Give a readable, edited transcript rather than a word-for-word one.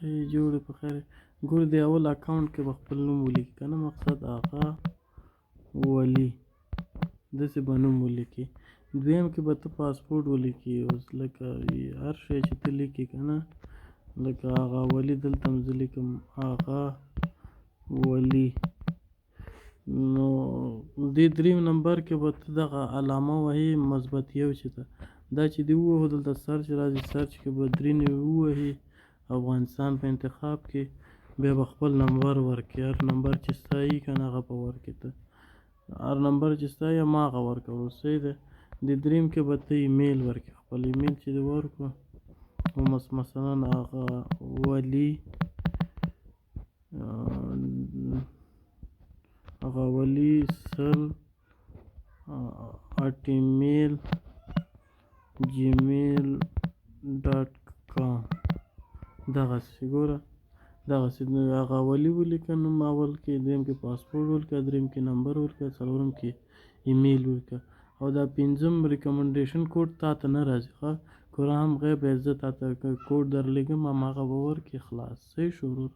ښه یې جوړ په خیر. ګوره د اول اکاونټ کې به خپل نوم ولیکي که نه، مقصد آغا ولي داسې به نوم ولیکي. دویم کې به ته پاسپورټ ولیکي. اوس لکه هر شی چې ته لیکې که نه، لکه آغا ولي، دلته هم زه لیکم آغا ولي. نو دې دریم نمبر کې به ته دغه علامه وهې مثبت یو، چې ته دا چې دې ووهو دلته search راځي. Search کې به درې نوي ووهې، افغانستان په انتخاب کې، بیا به خپل نمبر ورکړې. هر نمبر چې ستا یي که نه هغه به ورکړې. ته هر نمبر چې ستا یي هماغه ورکړه، صحیح دی. د دریم کې به ته ایمیل ورکړې. خپل ایمیل چې دې ورکړو، مثلا هغه ولي، هغه ولي 100 at email gmail.com دغسې. ګوره دغسې هغه ولي ولیکه نوم اول کې، دویم کې پاسپورټ ولیکه، دریم کې نمبر ولیکه، څلورم کې ایمیل ولیکه. او دا پنځم recommendation code تا ته نه راځي. ښه، کور هم غیب دی. زه تا ته کوډ درلېږم، هماغه به ورکړې، خلاص. صحیح شو ورور.